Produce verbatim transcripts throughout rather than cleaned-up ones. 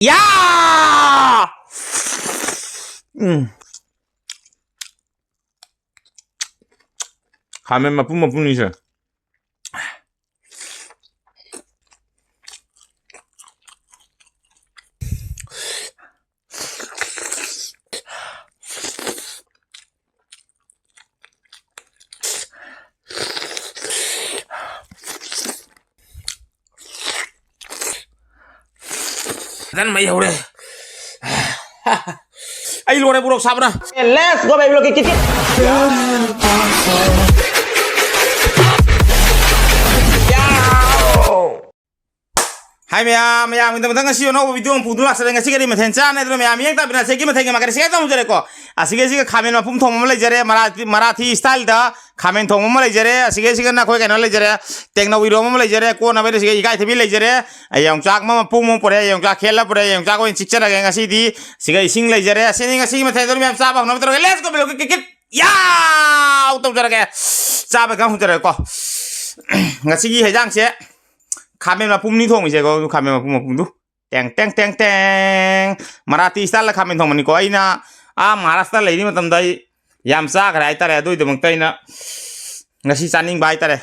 ꯌꯥ! ꯎꯝ꯫ ꯈꯥꯃꯦꯟ ꯃꯄꯨꯝ ꯃꯄꯨꯝꯅꯤꯁꯦ꯫ ꯐꯖꯅ ꯃꯩ ꯍꯧꯔꯦ꯫ ꯑꯩ ꯂꯣꯏꯔꯦ ꯃꯣꯔꯣꯛ ꯁꯥꯕꯅ꯫ Let's go, baby, look at it. ꯍꯥꯏ ꯃꯌꯥꯝ, ꯃꯌꯥꯝꯒꯤꯗꯃꯛꯇ ꯉꯁꯤ ꯑꯅꯧꯕ video ꯑꯃ ꯄꯨꯗꯨꯅ ꯂꯥꯛꯆꯔꯦ꯫ ꯉꯁꯤ ꯀꯔꯤ ꯃꯊꯦꯜ ꯆꯥꯅꯤ ꯍꯥꯏꯗꯨꯅ ꯃꯌꯥꯝ ꯌꯦꯡ ꯇꯥꯕꯤꯔꯁꯦ꯫ ꯑꯩꯒꯤ ꯃꯊꯦꯜꯒꯤ ꯃꯀꯔꯤ ꯁꯤꯒꯥꯏ ꯇꯧꯖꯔꯦꯀꯣ꯫ ꯑꯁꯤꯒꯤ ꯑꯁꯤꯒ ꯈꯥꯃꯦꯟ ꯃꯄꯨꯝ ꯊꯣꯡꯕ ꯑꯃ ꯂꯩꯖꯔꯦ, ꯃꯔꯥ-, ꯃꯔꯥꯊꯤ style ꯗ ꯈꯥꯃꯦꯟ ꯊꯣꯡꯕ ꯑꯃ ꯂꯩꯖꯔꯦ꯫ ꯑꯁꯤꯒ ꯑꯁꯤꯒ ꯅꯈꯣꯏ ꯀꯩꯅꯣ ꯂꯩꯖꯔꯦ, ꯇꯦꯡꯅꯧ ꯏꯔꯣꯝꯕ ꯑꯃ ꯂꯩꯖꯔꯦ꯫ ꯀꯣꯟꯅꯕꯩꯗ ꯁꯤꯒ ꯏꯀꯥꯏꯊꯕꯤ ꯂꯩꯖꯔꯦ꯫ ꯌꯣꯡꯆꯥꯛ ꯑꯃ ꯃꯄꯨꯝ ꯑꯃ ꯄꯨꯔꯛꯑꯦ, ꯌꯣꯡꯆꯥꯛ ꯈꯦꯠꯂ ꯄꯨꯔꯛꯑꯦ, ꯌꯣꯡꯆꯥꯛ ꯑꯣꯏꯅ ꯆꯤꯛꯆꯔꯒꯦ ꯉꯁꯤꯗꯤ꯫ ꯁꯤꯒ ꯏꯁꯤꯡ ꯂꯩꯖꯔꯦ꯫ ꯑꯁꯤꯅꯤ ꯉꯁꯤꯒꯤ ꯃꯊꯦꯜꯗꯣ ꯃꯌꯥꯝ ꯆꯥꯕ ꯍꯧꯅꯕ ꯇꯧꯔꯒꯦ꯫ Let's go, ꯕꯦꯂꯣ ꯀꯤꯠ ꯀꯤꯠ ꯀꯤꯠ꯫ ꯌꯥꯎ! ꯇꯧꯖꯔꯒꯦ꯫ ꯆꯥꯕ ꯈꯤꯇꯪ ꯍꯧꯖꯔꯒꯦꯀꯣ꯫ ꯉꯁꯤꯒꯤ ꯍꯩꯖꯥꯡꯁꯦ ꯈꯥꯃꯦꯟ ꯃꯄꯨꯝꯅꯤ ꯊꯣꯡꯉꯤꯁꯦꯀꯣ, ꯑꯗꯨ ꯈꯥꯃꯦꯟ ꯃꯄꯨꯝ ꯃꯄꯨꯝꯗꯨ꯫ ꯇꯦꯡ, ꯇꯦꯡ, ꯇꯦꯡ, ꯇꯦꯡ꯫ ꯃꯔꯥꯊꯤ style ꯗ ꯈꯥꯃꯦꯟ ꯊꯣꯡꯕꯅꯤꯀꯣ꯫ ꯑꯩꯅ ꯑꯥ ꯃꯍꯥꯔꯥꯁꯇ꯭ꯔ ꯂꯩꯔꯤ ꯃꯇꯝꯗ ꯑꯩ ꯌꯥꯝ ꯆꯥꯈ꯭ꯔꯦ ꯍꯥꯏꯇꯥꯔꯦ꯫ ꯑꯗꯨꯒꯤꯗꯃꯛꯇ ꯑꯩꯅ ꯉꯁꯤ ꯆꯥꯅꯤꯡꯕ ꯍꯥꯏꯇꯥꯔꯦ꯫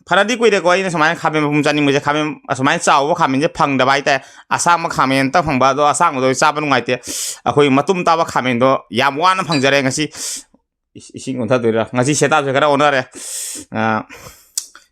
ꯐꯅꯗꯤ ꯀꯨꯏꯔꯦꯀꯣ ꯑꯩꯅ ꯁꯨꯃꯥꯏꯅ ꯈꯥꯃꯦꯟ ꯃꯄꯨꯝ ꯆꯥꯅꯤꯡꯕꯁꯦ꯫ ꯈꯥꯃꯦꯟ ꯑꯁꯨꯃꯥꯏꯅ ꯆꯥꯎꯕ ꯈꯥꯃꯦꯟꯁꯦ ꯐꯪꯗꯕ ꯍꯥꯏꯇꯥꯔꯦ꯫ ꯑꯁꯥꯡꯕ ꯈꯥꯃꯦꯟ ꯑꯝꯇ ꯐꯪꯕ, ꯑꯗꯣ ꯑꯁꯥꯡꯕꯗꯣ ꯑꯩ ꯆꯥꯕ ꯅꯨꯡꯉꯥꯏꯇꯦ꯫ ꯑꯩꯈꯣꯏ ꯃꯇꯨꯝ ꯇꯥꯕ ꯈꯥꯃꯦꯟꯗꯣ ꯌꯥꯝ ꯋꯥꯅ ꯐꯪꯖꯔꯦ ꯉꯁꯤ꯫ ꯏꯁ-, ꯏꯁꯤꯡ ꯑꯣꯟꯊꯗꯣꯏꯔꯥ? ꯉꯁꯤ setup ꯁꯦ ꯈꯔ ꯑꯣꯟꯅꯔꯦ꯫ ꯑ,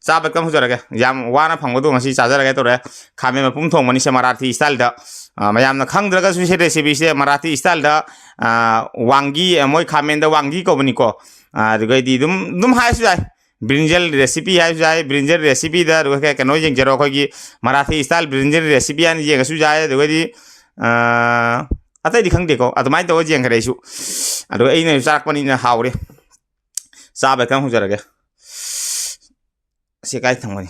ꯆꯥꯕ ꯈꯤꯇꯪ ꯍꯧꯖꯔꯒꯦ꯫ ꯌꯥꯝ ꯋꯥꯅ ꯐꯪꯕꯗꯣ ꯉꯁꯤ ꯆꯥꯖꯔꯒꯦ ꯇꯧꯔꯦ꯫ ꯈꯥꯃꯦꯟ ꯃꯄꯨꯝ ꯊꯣꯡꯕꯅꯤ ꯁꯦ ꯃꯔꯥꯊꯤ style ꯗ꯫ ꯑ, ꯃꯌꯥꯝꯅ ꯈꯪꯗ꯭ꯔꯒꯁꯨ ꯁꯤ recipe ꯁꯦ ꯃꯔꯥꯊꯤ style ꯗ, ꯑ, ꯋꯥꯡꯒꯤ, ꯑ, ꯃꯣꯏ ꯈꯥꯃꯦꯟꯗ ꯋꯥꯡꯒꯤ ꯀꯧꯕꯅꯤꯀꯣ꯫ ꯑ, ꯑꯗꯨꯒꯩꯗꯤ ꯑꯗꯨꯝ, ꯑꯗꯨꯝ ꯍꯥꯏꯔꯁꯨ ꯌꯥꯏ꯫ ꯕ꯭ꯔꯤꯟꯖꯜ recipe ꯍꯥꯏꯔꯁꯨ ꯌꯥꯏ꯫ ꯕ꯭ꯔꯤꯟꯖꯜ recipe ꯗ ꯑꯗꯨꯒ ꯀꯩ-, ꯀꯩꯅꯣ ꯌꯦꯡꯖꯔꯣ, ꯑꯩꯈꯣꯏꯒꯤ ꯃꯔꯥꯊꯤ style ꯕ꯭ꯔꯤꯟꯖꯜ recipe ꯍꯥꯏꯅ ꯌꯦꯡꯉꯁꯨ ꯌꯥꯏ꯫ ꯑꯗꯨꯒꯗꯤ, ꯑ, ꯑꯇꯩꯗꯤ ꯈꯪꯗꯦꯀꯣ꯫ ꯑꯗꯨꯃꯥꯏꯅ ꯇꯧꯔ ꯌꯦꯡꯈ꯭ꯔꯦ ꯑꯩꯁꯨ꯫ ꯑꯗꯨꯒ ꯑꯩꯅ ꯆꯥꯔꯛꯄꯅꯤꯅ ꯍꯥꯎꯔꯦ꯫ ꯆꯥꯕ ꯈꯤꯇꯪ ꯍꯧꯖꯔꯒꯦ꯫ ꯑꯁꯤ ꯀꯥꯏ ꯊꯝꯒꯅꯤ?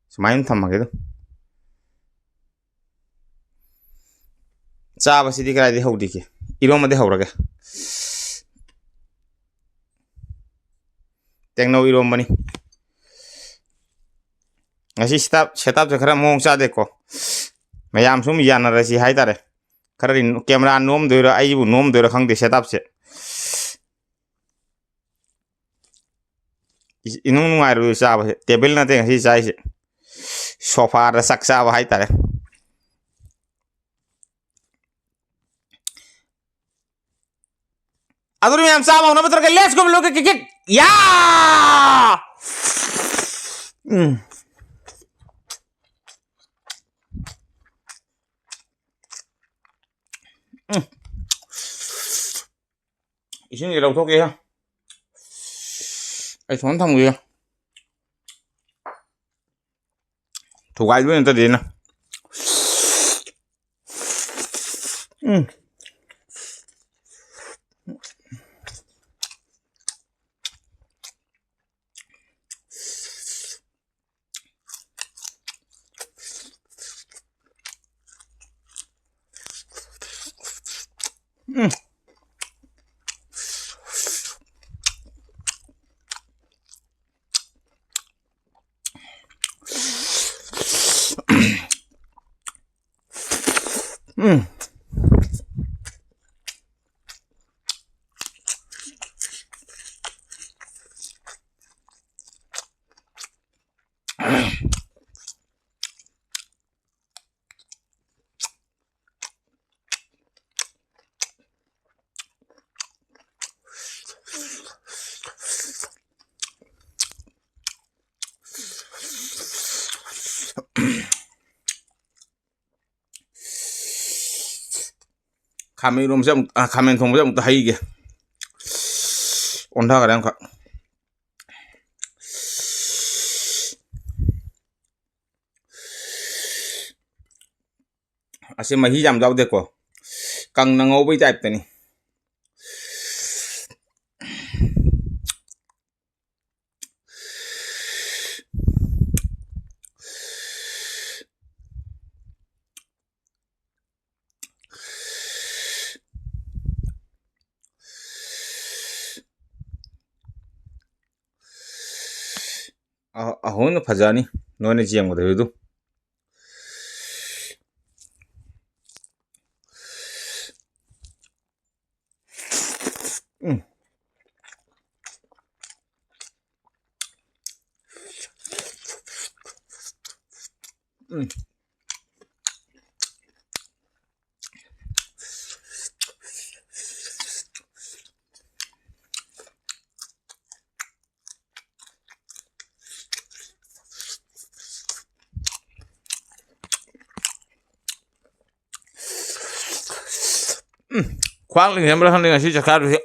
ꯁꯨꯃꯥꯏꯅ ꯊꯝꯃꯒꯦ ꯑꯗꯨꯝ꯫ ꯆꯥꯕꯁꯤꯗꯤ ꯀꯗꯥꯏꯗꯩ ꯍꯧꯗꯣꯏꯒꯦ? ꯏꯔꯣꯝꯕꯗꯩ ꯍꯧꯔꯒꯦ꯫ ꯇꯦꯡꯅꯧ ꯏꯔꯣꯝꯕꯅꯤ꯫ ꯉꯁꯤ setup, setup ꯁꯦ ꯈꯔ ꯃꯑꯣꯡ ꯆꯥꯗꯦꯀꯣ꯫ ꯃꯌꯥꯝ ꯁꯨꯝ ꯌꯥꯅꯔꯁꯤ ꯍꯥꯏꯇꯥꯔꯦ꯫ ꯈꯔꯗꯤ ꯀꯦꯃꯦꯔꯥ ꯅꯣꯝꯗꯣꯏꯔꯥ, ꯑꯩꯕꯨ ꯅꯣꯝꯗꯣꯏꯔꯥ ꯈꯪꯗꯦ ꯁꯦꯠꯑꯞꯁꯦ꯫ ꯏ-, ꯏꯅꯨꯡ ꯅꯨꯡꯉꯥꯏꯔꯣꯏ ꯆꯥꯕꯁꯦ꯫ ꯇꯦꯕꯜ ꯅꯠꯇꯦ ꯉꯁꯤ ꯆꯥꯏꯁꯦ, ꯁꯣꯐꯥꯗ ꯆꯥꯛ ꯆꯥꯕ ꯍꯥꯏꯇꯥꯔꯦ꯫ ꯑꯗꯨꯅ ꯃꯌꯥꯝ ꯆꯥꯕ ꯍꯧꯅꯕ ꯇꯧꯔꯒ, let's go, look at it. ꯌꯥ! ꯎꯝ꯫ ꯎꯝ꯫ ꯏꯁꯤꯡꯁꯦ ꯂꯧꯊꯣꯛꯀꯦ꯫ ꯑꯩ ꯁꯣꯝꯗ ꯊꯝꯒꯦ꯫ ꯊꯨꯒꯥꯏꯗꯣꯏ ꯅꯠꯇꯗꯤꯅ꯫ ꯎꯝ꯫ ꯎꯝ꯫ ꯎꯝ꯫ ꯈꯥꯃꯦꯟ ꯏꯔꯣꯝꯕꯁꯦ ꯑꯃꯨꯛ, ꯑ, ꯈꯥꯃꯦꯟ ꯊꯣꯡꯕꯁꯦ ꯑꯃꯨꯛꯇ ꯍꯩꯒꯦ꯫ ꯑꯣꯟꯊꯈ꯭ꯔꯦ ꯑꯃꯈꯛ꯫ ꯑꯁꯤ ꯃꯍꯤ ꯌꯥꯝ ꯌꯥꯎꯗꯦꯀꯣ, ꯀꯪꯅ ꯉꯧꯕꯩ ꯇꯥꯏꯞꯇꯅꯤ꯫ ꯑ-, ꯑꯍꯨꯝꯅ ꯐꯖꯅꯤ, ꯅꯣꯏꯅ ꯌꯦꯡꯕꯗꯁꯨ ꯑꯗꯨ꯫ ꯎꯝ꯫ ꯎꯝ꯫ ꯎꯝ, ꯈ꯭ꯋꯥꯡ ꯂꯤꯡꯖꯟꯕ꯭ꯔꯥ ꯈꯪꯗꯦ ꯉꯁꯤ ꯆꯥꯛꯆꯥꯕꯁꯦ꯫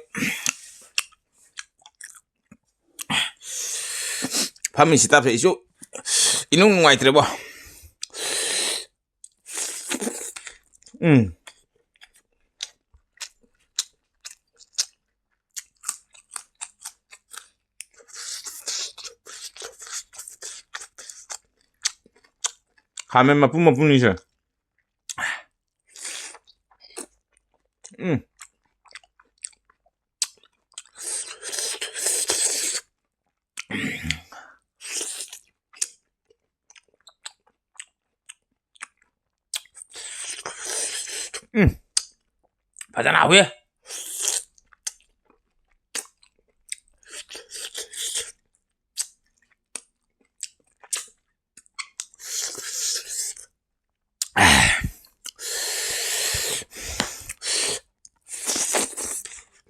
ꯐꯝꯃꯤ ꯁꯤꯠ-ꯑꯞꯁꯦ ꯑꯩꯁꯨ ꯏꯅꯨꯡ ꯅꯨꯡꯉꯥꯏꯇ꯭ꯔꯦꯕꯣ꯫ ꯎꯝ꯫ ꯈꯥꯃꯦꯟ ꯃꯄꯨꯝ ꯃꯄꯨꯝꯅꯤꯁꯦ꯫ ꯎꯝ꯫ ꯎꯝ꯫ ꯐꯖꯅ ꯍꯥꯎꯋꯦ꯫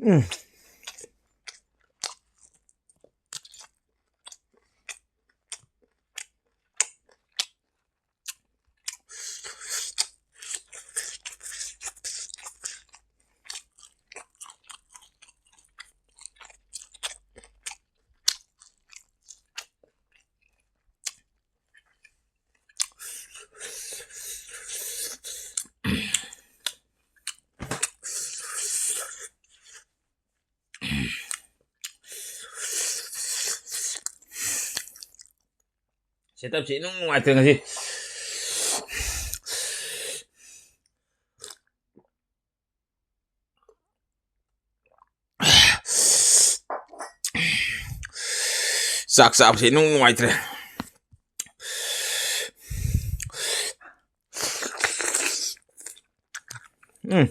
ꯎꯝ꯫ Setup-ꯁꯤ ꯏꯅꯨꯡ ꯅꯨꯡꯉꯥꯏꯇ꯭ꯔꯦ ꯉꯁꯤ꯫ ꯆꯥꯛ ꯆꯥꯕꯁꯦ ꯏꯅꯨꯡ ꯅꯨꯡꯉꯥꯏꯇ꯭ꯔꯦ꯫ ꯎꯝ꯫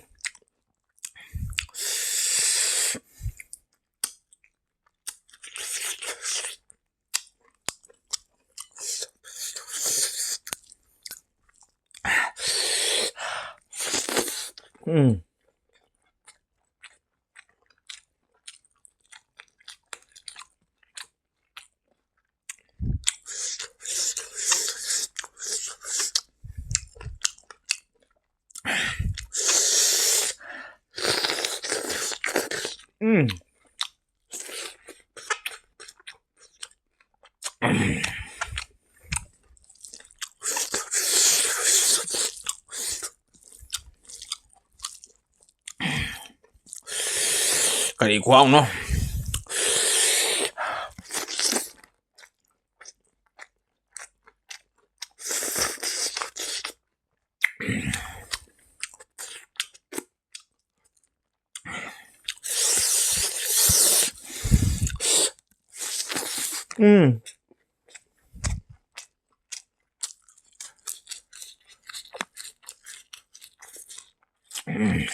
ꯎꯝ꯫ ꯎꯝ꯫ ꯀꯔꯤ ꯈꯨꯍꯥꯎꯅꯣ? ꯎꯝ꯫ ꯎꯝ꯫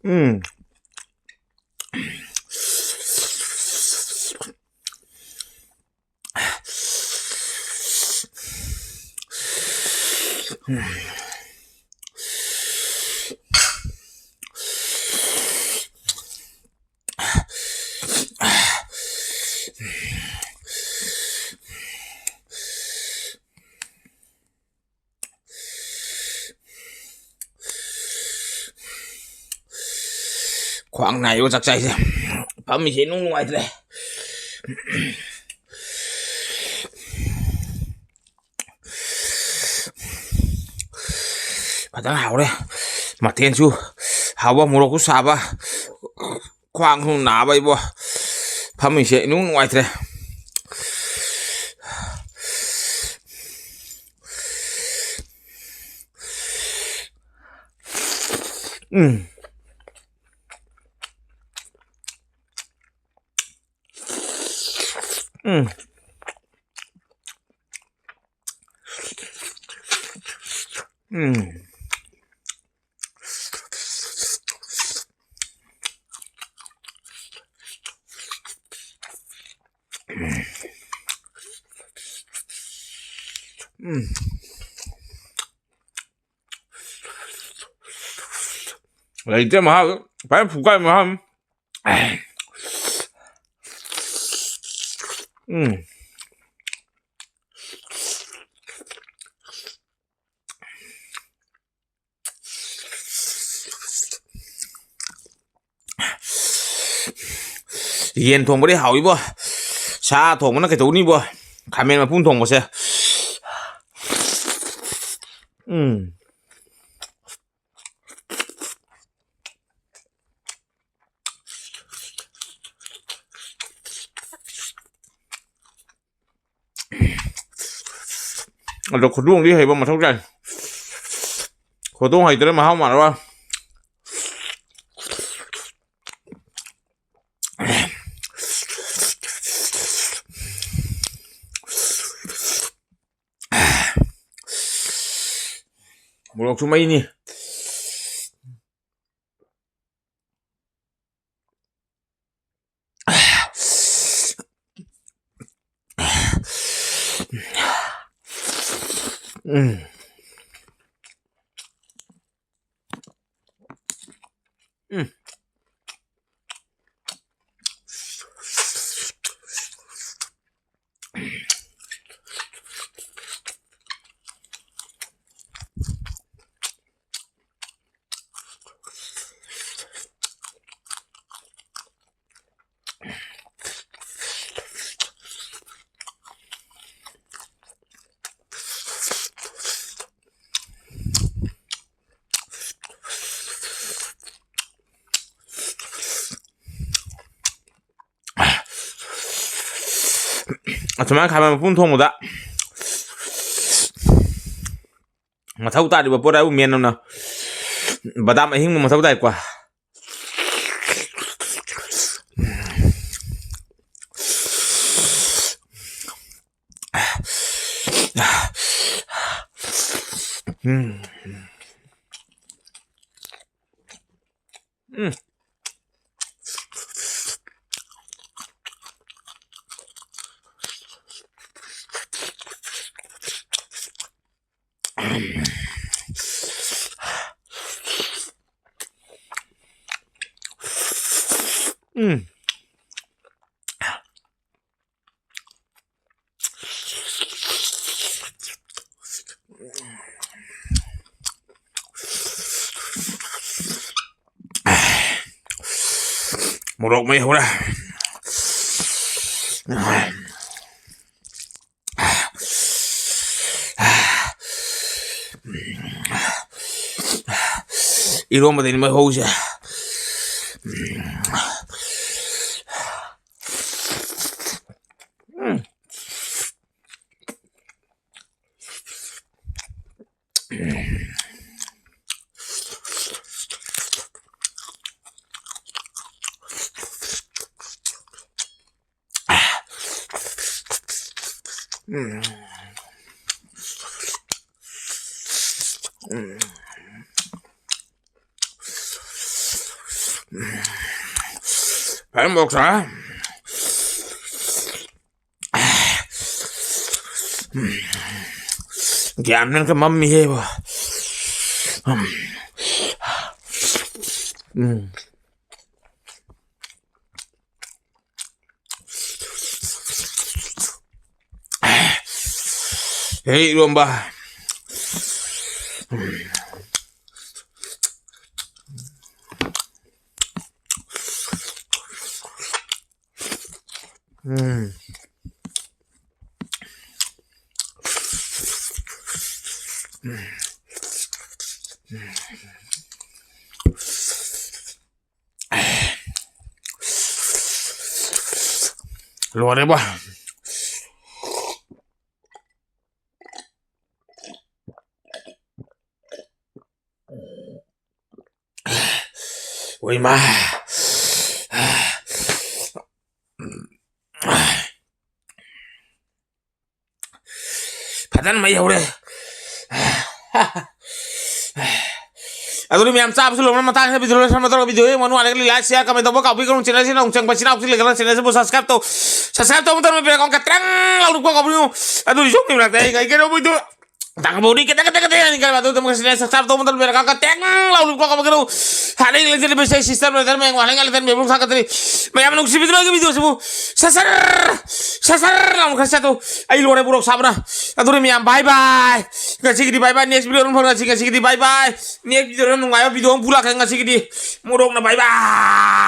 ꯎꯝ꯫ ꯈ꯭ꯋꯥꯡ ꯅꯥꯏꯌꯣ ꯆꯥꯛ ꯆꯥꯏꯁꯦ꯫ ꯐꯝꯃꯤꯁꯦ ꯏꯅꯨꯡ ꯅꯨꯡꯉꯥꯏꯇ꯭ꯔꯦ꯫ ꯐꯖꯅ ꯍꯥꯎꯔꯦ꯫ ꯃꯊꯦꯜꯁꯨ ꯍꯥꯎꯕ, ꯃꯣꯔꯣꯛꯁꯨ ꯁꯥꯕ, ꯈ꯭ꯋꯥꯡꯁꯨ ꯅꯥꯕ ꯏꯕꯣ꯫ ꯐꯝꯃꯤꯁꯦ ꯏꯅꯨꯡ ꯅꯨꯡꯉꯥꯏꯇ꯭ꯔꯦ꯫ ꯎꯝ꯫ ꯎꯝ꯫ ꯎꯝ꯫ ꯎꯝ꯫ ꯂꯩꯇꯦ ꯃꯍꯥꯎ꯫ ꯐꯖꯅ ꯐꯨꯒꯥꯏ ꯃꯍꯥꯎ꯫ ꯎꯝ꯫ ꯌꯦꯟ ꯊꯣꯡꯕꯗꯤ ꯍꯥꯎꯏꯕꯣ꯫ ꯁꯥ ꯊꯣꯡꯕꯅ ꯀꯩꯗꯧꯅꯤꯕꯣ? ꯈꯥꯃꯦꯟ ꯃꯄꯨꯝ ꯊꯣꯡꯕꯁꯦ꯫ ꯎꯝ꯫ ꯑꯗꯣ ꯈꯨꯗꯣꯡꯗꯤ ꯍꯩꯕ ꯃꯊꯧ ꯇꯥꯏ꯫ ꯈꯨꯗꯣꯡ ꯍꯩꯇ꯭ꯔꯦ ꯃꯍꯥꯎ ꯃꯥꯟꯅꯔꯣꯏ꯫ ꯃꯣꯔꯣꯛꯁꯨ ꯃꯩꯅꯤ꯫ ꯎꯝ꯫ ꯎꯝ꯫ ꯑꯁꯨꯃꯥꯏꯅ ꯈꯥꯃꯦꯟ ꯃꯄꯨꯝ ꯊꯣꯡꯕꯗ ꯃꯊꯧ ꯇꯥꯔꯤꯕ ꯄꯣꯠ ꯍꯥꯏꯕꯨ ꯃꯦꯟ ꯑꯣꯏꯅ ꯕꯗꯥꯝ ꯑꯍꯤꯡꯕ ꯃꯊꯧ ꯇꯥꯏꯀꯣ꯫ ꯎꯝ꯫ ꯎꯝ꯫ ꯎꯝ꯫ ꯃꯣꯔꯣꯛ ꯃꯩ ꯍꯧꯔꯦ꯫ ꯏꯔꯣꯝꯕꯗꯅꯤ ꯃꯩ ꯍꯧꯁꯦ꯫ ꯎꯝ꯫ ꯎꯝ꯫ ꯐꯖꯅ ꯃꯣꯔꯣꯛ ꯁꯥꯏ꯫ ꯒ꯭ꯌꯥꯟ ꯃꯦꯟꯒ ꯃꯝꯃꯤꯍꯦ ꯏꯕꯣ꯫ ꯎꯝ꯫ ꯍꯦ ꯏꯔꯣꯝꯕ꯫ ꯎꯝ꯫ ꯂꯣꯏꯔꯦꯕꯣ꯫ ꯍꯣꯏꯃ꯫ ꯐꯖꯅ ꯃꯩ ꯍꯧꯔꯦ꯫ ꯑꯗꯨꯅꯤ ꯃꯌꯥꯝ, ꯆꯥꯕꯁꯨ ꯂꯣꯏꯔꯕ ꯃꯇꯥꯡꯁꯤꯗ video ꯂꯣꯏꯁꯟꯕ ꯇꯧꯔꯒ video ꯌꯦꯡꯕ ꯅꯨꯡꯉꯥꯏꯔꯒꯗꯤ like, share, comment ꯇꯧꯕ ꯀꯥꯎꯕꯤꯒꯅꯨ꯫ Channel ꯁꯤꯅ ꯑꯃꯨꯛ ꯆꯪꯕ ꯏꯆꯤꯟ ꯏꯅꯥꯎꯁꯤꯡ ꯂꯩꯔꯒꯅ channel ꯁꯤꯕꯨ subscribe ꯇꯧ꯫ Subscribe ꯇꯧꯕ ꯃꯇꯝꯗ bell icon ꯈꯛꯇꯪ ꯂꯥꯎꯅ ꯀꯣꯛ ꯀꯥꯎꯕꯤꯌꯨ꯫ ꯑꯗꯨ ꯏꯁꯣꯝꯒꯤ ꯃꯅꯥꯛꯇ ꯑꯩ ꯀꯩ ꯀꯩꯅꯣ video ꯇꯥꯡꯕꯧꯅꯤ ꯈꯤꯇꯪ ꯈꯤꯇꯪ ꯈꯤꯇꯪ ꯌꯥꯅꯤ ꯈꯜꯂꯦ꯫ ꯑꯗꯨ ꯑꯗꯨꯝ channel subscribe ꯇꯧꯕ ꯃꯇꯝꯗ bell icon ꯈꯛꯇꯪ ꯂꯥꯎꯅ ꯀꯣꯛ ꯀꯥꯎꯕꯤꯒꯅꯨ꯫ ꯍꯥꯟꯅ ꯂꯩꯖꯔꯤꯕ ꯏꯁꯩ system ꯂꯩꯇꯅ ꯃꯌꯥꯝ ꯋꯥꯍꯪ ꯂꯩꯇꯅ ꯃꯌꯥꯝ ꯁꯥꯀꯠꯇ꯭ꯔꯤ꯫ ꯃꯌꯥꯝ ꯅꯨꯡꯁꯤꯕꯤꯗꯨꯅ ꯑꯩꯒꯤ video ꯁꯤꯕꯨ ꯁꯠ ꯁꯠ ꯁꯠ ꯁꯠ ꯂꯥꯎꯅ ꯈꯔ ꯆꯠꯇꯣ꯫ ꯑꯩ ꯂꯣꯏꯔꯦ ꯃꯣꯔꯣꯛ ꯁꯥꯕꯅ꯫ ꯑꯗꯨꯅ ꯃꯌꯥꯝ bye bye꯫ ꯉꯁꯤꯒꯤꯗꯤ bye bye꯫ Next video ꯑꯗꯨꯝ ꯐꯪꯅꯁꯤ꯫ ꯉꯁꯤꯒꯤꯗꯤ bye bye꯫ Next video ꯅꯨꯡꯉꯥꯏꯕ video ꯑꯃ ꯄꯨꯔꯛꯀꯦ꯫ ꯉꯁꯤꯒꯤꯗꯤ ꯃꯣꯔꯣꯛꯅ bye bye꯫